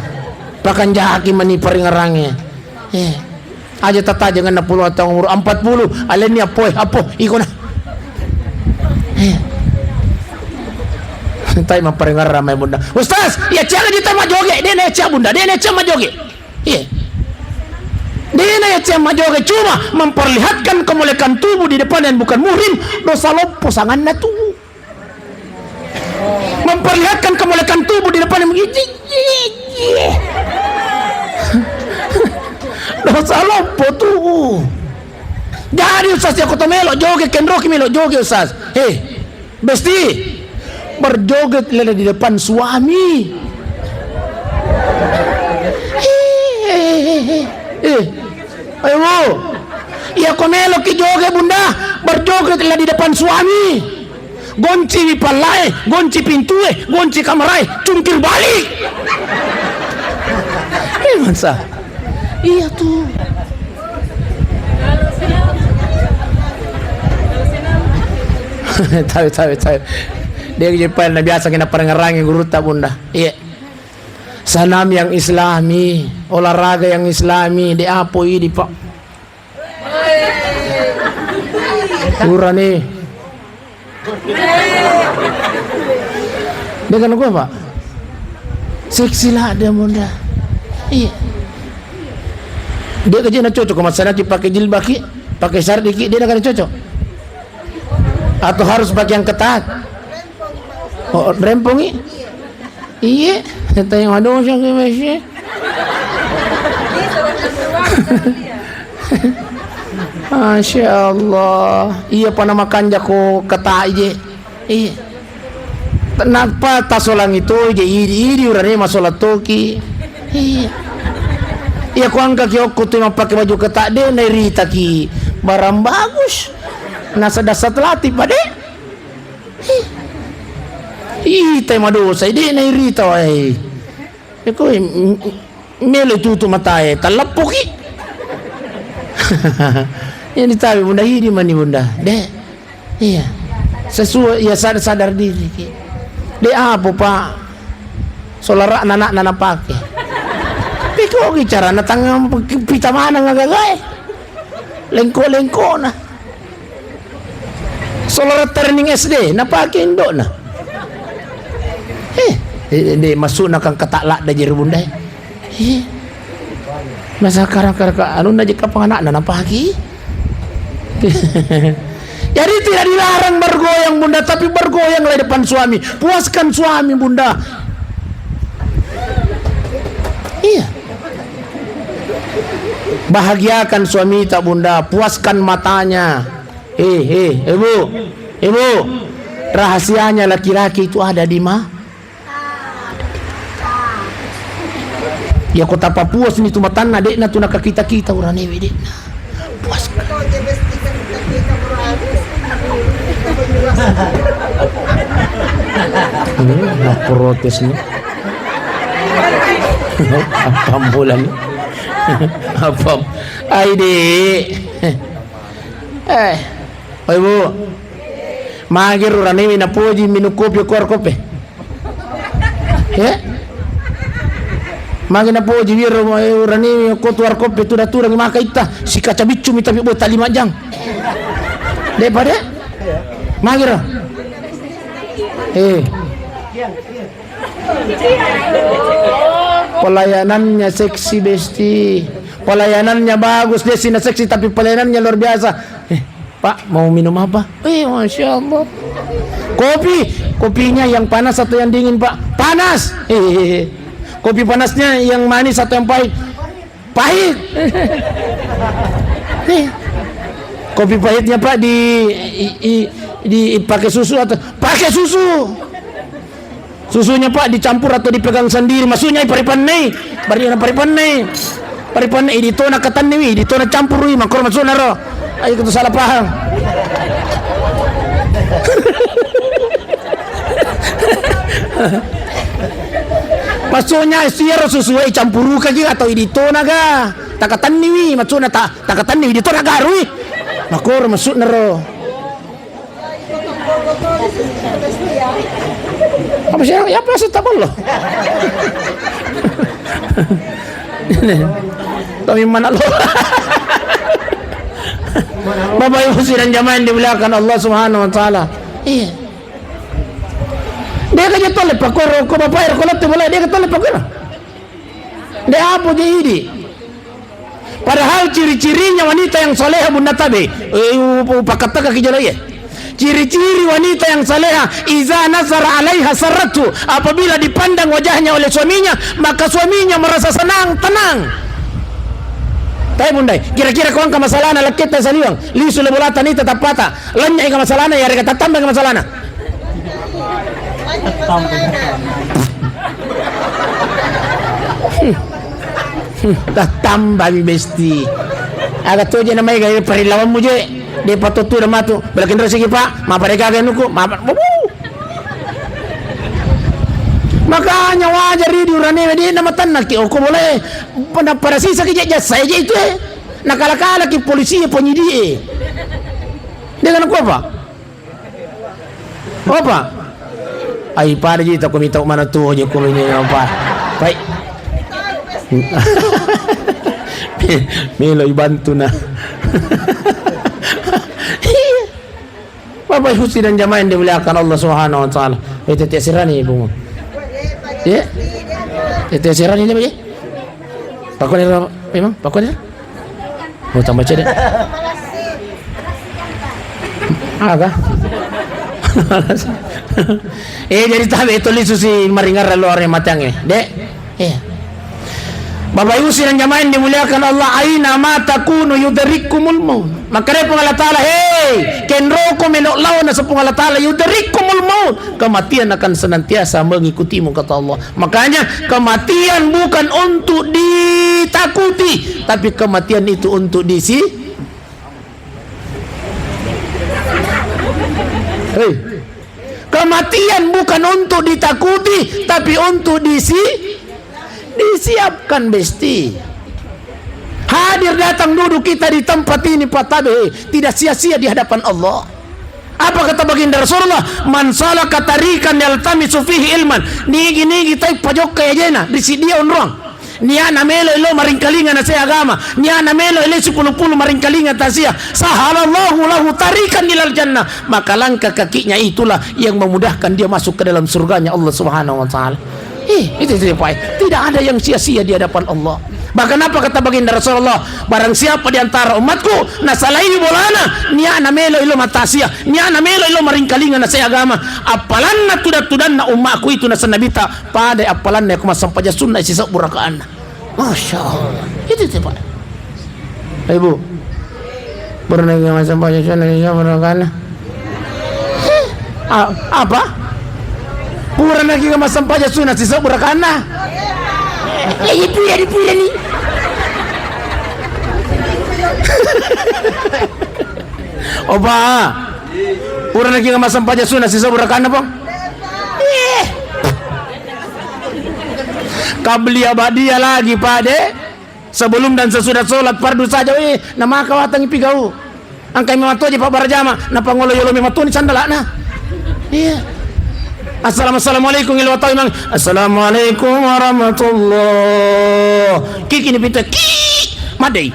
Pakanjaki mani paringerangnge. Eh. Aja tatajengenna puluh tahun umur empat puluh. Alenni apoe, apo, iko na. Eh. Entai mapparingerang mai bunda. Ustaz, iya ciaga jita majoge, de na cia bunda, de na cia majoge. Iya. De na cia majoge, cuma memperlihatkan kemolekan tubuh di depan yang bukan muhrim, dosa loppo sanganna tu. Memperlihatkan kemolekan tubuh di depan yang begitu. Dosa loppo tu. Jadi Ustaz, iya ko to melo joget, kenroki melo joget Ustaz. Hei, Besti, berjogetlah di depan suami. Eh, eh, eh, eh. Eh. Ayo, iya ko meloki joget bunda, berjogetlah di depan suami. Gonciwi pallae, gonci pintue, gonci kamarae, cungkir balik. Eh, mansa. Iya tu. Tahu, tahu, tahu. Dia je pa na biasa kena parengerangi gurutta bunda. Iya. Senam yang islami, olahraga yang islami, de apo idi, Pak. Urane. Dia kan gua, Pak. Seksi lah dia, bunda. Iya. Dia kerja na cocok, masalahnya pakai jilbab ki, pakai sarung ki, dia kan cocok. Atau harus pakai yang ketat? Oh, rempongi? Iya, tanya madosa ke masih. Masya Allah. Iya, panama kanja ko ketat je. Iya. Kenapa tasolang itu je, idi, idi urane masolat toki. Iya. Iya, ko engka ki okko tu mappake baju keta, de' nairitaki barang bagus. Nasa dasar latih, Pak, de'. Ih, itai madosa, de' nairita, wae. Iko, m-, m-, melo tutu matae, talleppoki. Yang ditawi, Bunda, hidi mani, Bunda. De'. Iya. Sesuai, ya, sadar, sadar diri ki. De' apa, Pak? Solara' nana'na napake. Piko ki carana tangang pita maneng agagae. Lengko-lengkona. Solara' training S D, napake indo'na. Eh, eh, de' masukna kang kata' ladda jero, Bunda, eh. Iya. Masa karang-karang ka-, anunna je kapang anakna napaki. Jadi tidak dilarang bergoyang, Bunda, tapi bergoyanglah di depan suami. Puaskan suami, Bunda. Iya. Bahagiakan suamita, Bunda. Puaskan matanya. Eh, eh, Ibu. Ibu. Rahasianya laki-laki itu ada di ma-, Iya, ko tapapuas ni tu matanna, de'na tu nakakita-kita uranewe, de'na. Puas. Hmm, nah, protes ni. Apa bulan? Apa? Ai, Dek. Eh, oi, Bu. Magi ro uranewe napoji minum kopi ko warkop e? Eh? Magi napoji wiro, eh, uranewe ko tu warkop e, tuda-tudangi maka itta, sikaca biccu mi tapi bota lima jang. De' pa, Dek? Magi ro? Eh. Pelayanannya seksi, Besti. Pelayanannya bagus, dia sih seksi tapi pelayanannya luar biasa. Eh, Pak, mau minum apa? Eh, Masya Allah. Kopi, kopinya yang panas atau yang dingin, Pak? Panas. Eh, kopi panasnya yang manis atau yang pahit? Pahit. Eh, kopi pahitnya, Pak, di, i, i, di pakai susu atau pakai susu? Susunya, Pak, dicampur atau dipegang sendiri? Maksudnya, paripennei. Bari na paripennei. Paripennei, idi tona katanniwi, idi tona campurui, makkoro maksudna ro. Ayo, itu salah paham. Maksudnya, iyaro susu e campurukaki atau idi tona ga? Takatanniwi, maksudna ta-, takatanniwi, idi tona garui. Makkoro maksudna ro. Apa sih? Ya, apa sih, tak perlu. Ini, tapi mana lo? Bapak Ibu sidang jamaah yang dimuliakan Allah Subhanahu wa Ta'ala. Iya. Dia kerja tole pakoro, ko bapak er, ko lette mulai, dia kerja tole pakoro. De' apa je idi. Padahal ciri-cirinya wanita yang soleha, Bunda, tabe. Eh, upa-, upakkattaka ki jolo, iya. Ciri-ciri wanita yang soleha, iza nazara alaiha sarratu, apabila dipandang wajahnya oleh suaminya, maka suaminya merasa senang, tenang. Tapi, Bunda, kira-kira ko engka masalahna lakketta saliweng, lisu le bolata nita tappata, lennya'i ka masalahna, yarega tattamba ka masalahna? Hmm. Hmm. Tattambami, Besti. Aga toje namai ga parillawammu je. De' patottu da matu. Bela kenro sigi, Pak. Mapa de' gaga nuku. Mapa. Wuh. Makanya wajar idi uranewe de' na matannaki. Oko boleh pada, pada sisa ki je jasa je itu, eh. Nakala-kala ki polisi, penyidik, eh. Dia kan apa? Apa? Ai, pada ji tako mitau mana tu je ko ini apa? Pai. Melo ibantu na. Bapak Ibu sidang jamaah yang dimuliakan Allah Subhanahu wa Ta'ala. Eh, tete sirani, Ibu. Ya? Tete sirani, Ibu, ya? Pakone, memang? Pakone? Oh, tambah cedek. Aga? Eh, jadi tabe itu lisu si maringar lo are matang, eh. Dek? Iya. Bapak Ibu sidang jamaah yang dimuliakan Allah, aina ma takunu yudrikumul maut. Maka dia Allah Ta'ala, hei, Enroko melo lao naseng Puang Allah Ta'ala, "Yudrikkumul maut." Kematian akan senantiasa mengikutimu, kata Allah. Makanya, kematian bukan untuk ditakuti, tapi kematian itu untuk disi-, Hei. Kematian bukan untuk ditakuti, tapi untuk disi-, disiapkan, Besti. Hadir datang duduk kita di tempat ini, Pak Tabe, tidak sia-sia di hadapan Allah. Apa kata baginda Rasulullah? "Man salaka tariqan yaltamisu fihi ilman." Nigi-nigi tai pajokka ajena, risi dia onroang. Niana melo ilo maringkalinga nasea agama. Niana melo ilo sipulu-pulu maringkalinga tasia. Sahalallahu lahu tariqan ilal jannah. Maka langkah kakinya itulah yang memudahkan dia masuk ke dalam surganya Allah Subhanahu wa Ta'ala. Eh, itu, itu, Pak. Tidak ada yang sia-sia di hadapan Allah. Bahkan apa kata baginda Rasulullah? Barang siapa di antara umatku, nasalai bolana, niana melo ilo matasia, niana melo ilo maringkalinga nasea agama. Appalanna tuda-tudanna umatku itu naseng Nabita, pada appalanna ko massempajang sunna sisebbu rakaanna. Masya Allah. Itu, itu, Pak. Ibu, pernah nggak massempajang sunna sisebbu rakaanna? A-, apa? Pura naki massempajang sunna sisebbu rakaanna? Eh, iya, pura, di pura ni. Opa, pura naki massempajang sunna sisebbu rakaanna, Pong? Eh. Qabliyah ba'diyah lagi, Pak, deh. Sebelum dan sesudah sholat fardu saja, weh, namaka watangi pigau. Angkai memang toje Pak barajama, napangolo yolo memang toni sandalana. Iya. Assalamu-, assalamualaikum, ilo watau imang. Assalamualaikum warahmatullah. Kiki ni pintu, ki, madei.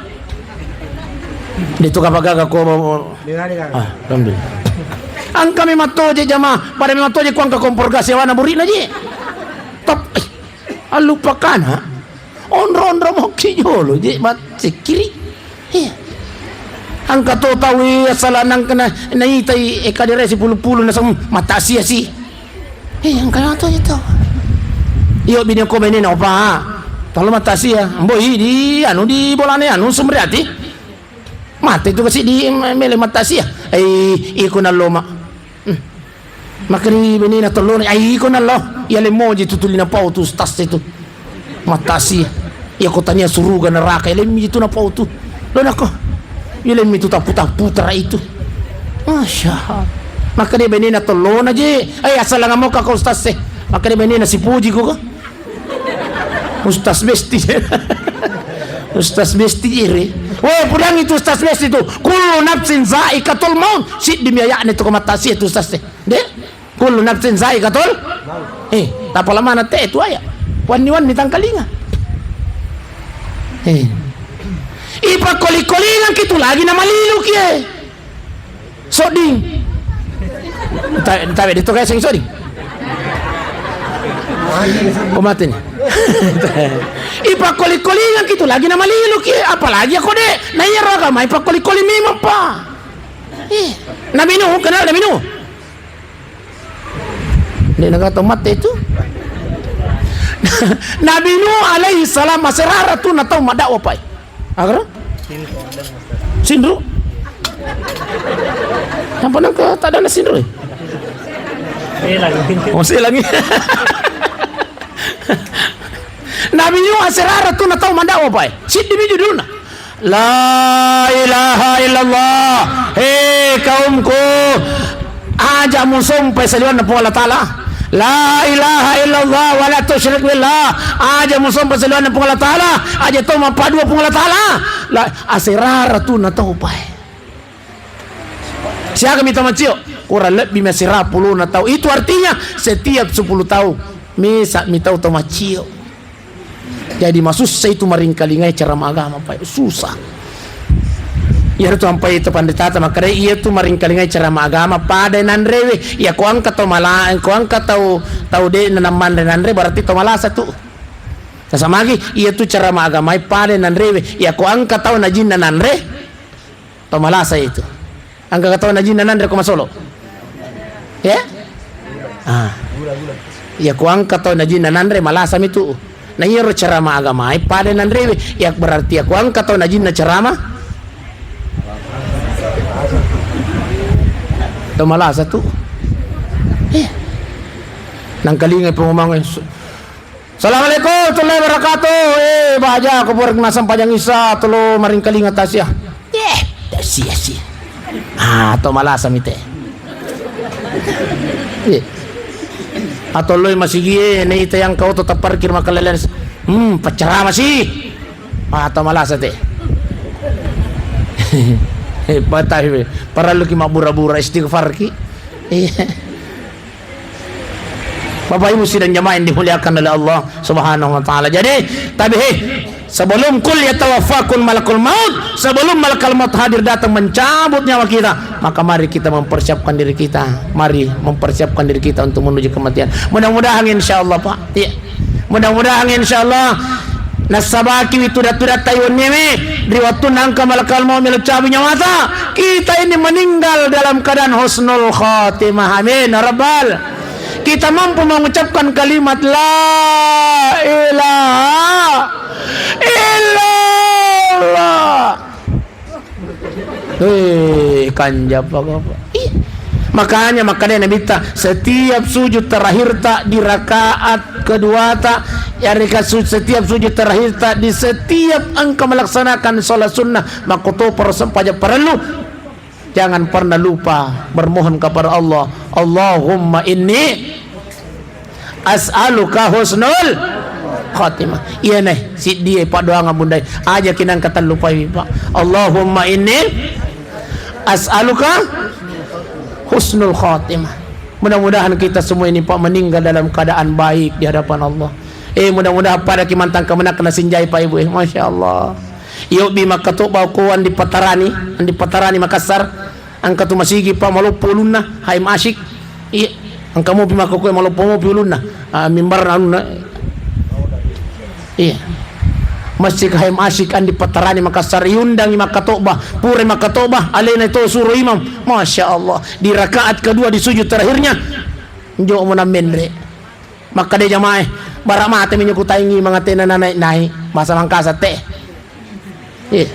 Di tu kapagaga ko. Ah, alhamdulillah. Angka memang toje jamaah, pada memang toje ku angka kompor gas yawana burina je. Top, eh, alupakana. Onro-onro mokki jolo je, mat-, sikkiri. Iya. Angka to tau iya sala nangkana, naitai, eh, kadere sipulu-pulu naseng matasia si. Iya, angka to itu. Iyo bini ko benena opa. Talo matasia. Mboi di anu di bolane anu Sumriati. Mate tu kasi di mele matasia. Eh, iko nalloma. Hmm. Makkeda benena tellona, ai iko nallo. Iya le moji tu tuli napau tu ustaz itu. Matasi. Iya ko tania suruga neraka, iya lemmi tu napau tu. Lo nako. Iya lemmi tu tapu-tapu tera itu. Masya Allah. Makkeda benena tellona je. Ai asal ngamo ka ustaz se. Makkeda benena sipuji ko. Ustaz Besti. Ustaz Besti iri. Weh, pudangi tu Ustaz Besti tu. Kullu nafsin zaikatul maut. Siddi mi aya'na tu ko matasia tu Ustaz e. De? Kullu nafsin zaikatul. Eh, tapala mana te tu aya. Wanni-wanni tangkalinga. Eh. Ipakkoli-kolingangki tu lagi namalilu kie. Sodding. Enta-, entawe de to kaiseng sodding. Ko mate ni. Ipakkoli-kolingangki tu lagi namalilu ki, apalagi ako de. Na iyaro agama ipakkoli-koli memang pa. Eh, Nabi Nuh, kenal Nabi Nuh? De nagata mate itu. Nabi Nuh alaihi salam aserara tu natau madakwa pai. Agara? Sinru? Tanpa nangka tak ada sinru, eh? Selang. Oh, selang. Nabi Nuh aserara tu natau madakwa pai. Siddi mi judulna. La ilaha illallah. He kaumku, aja musompai saliwanna Puang Allah Ta'ala. La ilaha illallah wa la tusyrik billah. Aja musompa saliwanna Puang Allah Ta'ala. Aja to mappadua Puang Allah Ta'ala. La, aserara tu natau pae. Siaga mi tau macio? Kurang lebbi mi asera pulona tau. Itu artinya setiap sepuluh tahun mesa mi tau tau macio. Jadi masussa itu maringkalingai ceramah agama, Pak. Susah. Iyaro tu ampai itu pandetata makkeda, iya tu maringkalingai ceramah agama pada nanrewe. Iya ko angka tau mala-, ko angka tau, tau de na manre nanre berarti tau malasa tu. Tasamagi, iya tu ceramah agama pada nanrewe. Iya ko angka tau najinna nanre. Tau malasa itu. Angka tau najinna nanre ko masolo. Ya? Ah. Ya ko angka tau najinna nanre malasa mi tu. Na iyaro ceramah agamae pada nanrewe. Ya berarti ya ko angka tau najinna ceramah. Tau malasa tu. Eh. Nangkalinga pengumuman. Assalamualaikum warahmatullahi wabarakatuh. Eh, baja, ko pura nasempajang isa, tolo maringkalinga tasia. Eh, tasia si. Ah, to malasa mite. Eh. Atau loi masigi e, nei tayang kau to taparkir makalelean. Hmm, pacarama si. Ah, to malasa te. Eh, batai, parellu ki mabbura-bura istighfar ki. Iya. Bapak Ibu sidang jamaah yang dimuliakan oleh Allah Subhanahu wa taala. Jadi, tabe, he, sebelum kul yatawaffakum malakul maut, sebelum malakal maut hadir datang mencabut nyawa kita, maka mari kita mempersiapkan diri kita. Mari mempersiapkan diri kita untuk menuju kematian. Mudah-mudahan, insya Allah, Pak. Iya. Mudah-mudahan, insya Allah, nasabaki wi tuda-tudatta iwenniwe, ri wattunna engka malakal maut melo cabu nyawata, kita ini meninggal dalam keadaan husnul khatimah. Amin, ya Rabbal. Kita mampu mengucapkan kalimat la ilaha illallah. Eh, kanja apa, apa? Ih. Makanya, makanya Nabitta, setiap sujud terakhirta di rakaat keduata, ya, raka-, su-, setiap sujud terakhirta di setiap engka melaksanakan sholat sunnah, makkutoparo sempajang parellu, jangan pernah lupa bermohon kepada Allah. Allahumma inni as'aluka husnul khatimah. Iya, neh, siddi e paddoangeng, Bunda e. Aja ki nangka tallupai, Pak. Allahumma inni as'aluka husnul khatimah. Mudah-mudahan kita semua ini, Pak, meninggal dalam keadaan baik di hadapan Allah. Eh, mudah-mudahan pada ki mantang kemenang kena sinjai, Pak, Ibu, eh. Masya Allah. Iyo bi makkatobba ko Andi Patarani, Andi Patarani Makassar. Engka tu masigi, Pak, maloppo ulunna, Haim Asyik. Iya. Engka mopi makkokkoe maloppo mopi ulunna. Ah, mimbarna anunna. Iya. Masjid Haim Asyik Andi Patarani Makassar, iundangi makkatobba. Pura makkatobba, alena to suro imam. Masya Allah. Di rakaat kedua di sujud terakhirnya, njo mo nammenre. Makkeda jamaah e, "Bara mate minyo kutaingi mangatena na naik-naik." Bahasa Mangkasa te. Iya.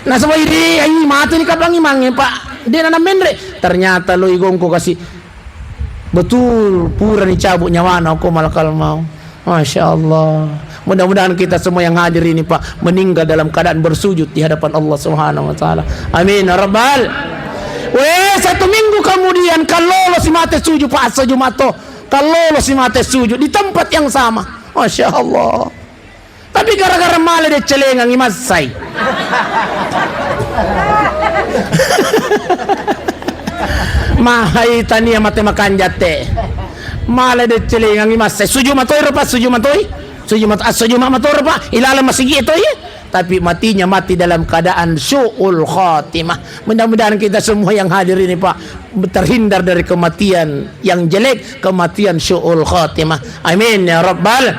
Nasaba iri, ai, mate ni kapang imangnge, Pak. De' na menre. Ternyata lo igongko kasi. Betul, pura ni cabut nyawana ko malakal mau. Masya Allah. Mudah-mudahan kita semua yang hadir ini, Pak, meninggal dalam keadaan bersujud di hadapan Allah Subhanahu wa Ta'ala. Amin, ya Rabbal. Weh, satu minggu kemudian, kalau lo si mate sujud, Pak, asa Jumat to. Kallolo si mate sujud di tempat yang sama. Masya Allah. Tapi gara-gara male deccelengangi massai. Mahai tania mate makanjatte. Male deccelengangi massai. Sujud matoi ro, Pak, sujud matoi. Sujud mat-, ah, sujud ma-, matoro, Pak. Ilaleng masigi toi. Tapi matinya mati dalam keadaan su'ul khatimah. Mudah-mudahan kita semua yang hadir ini, Pak, terhindar dari kematian yang jelek, kematian su'ul khatimah. Amin ya rabbal.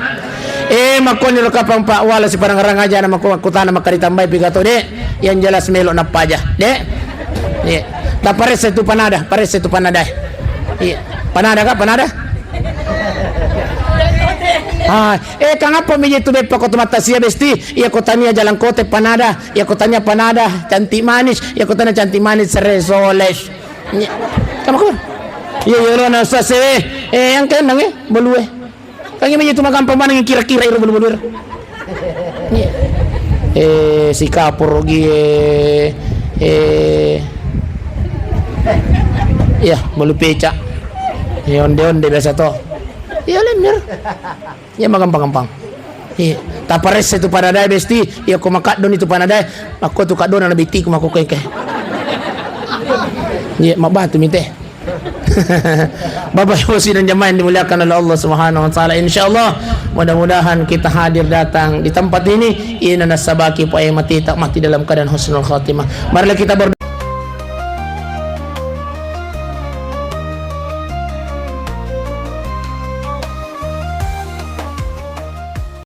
Eh, makkoni ro kapang, Pak, wala siparang-rang aja na makku-, makkutana makka ditambai pigato, Dek. Yang jelas melo nappaja, Dek. Iya. Taparessa itu panada, paressa itu panada. Iya. Panada, Kak, panada? Ah, eh, kangappa mi itu beppa ko mata sia besti? Iya, ko tania jalan kote panada, iya, ko tania panada cantik manis, iya, ko tania cantik manis sere soles. Iya. Kamu ko? Iya, iya, lo nasa se. Eh, yang kenang, eh, belue. Kang iya tu magampang maneng kira-kira iro bulu-bulu iro. Iya. Eh, si kapur gi, eh, eh, iya, bulu peca. Iya, onde-onde biasa to. Iya, lenir. Iya, magampang-gampang. Iya. Taparesse tu panadae besti, iya, ko makaddoni tu panadae, makko tu kaddona na bitiku makko kengke. Iya, mabatu mite. Bapak Ibu sidang jamaah yang dimuliakan oleh Allah Subhanahu wa Ta'ala, insya Allah, mudah-mudahan kita hadir datang di tempat ini, ina nasabaki pae mati, tak mati dalam keadaan husnul khatimah. Marilah kita ber-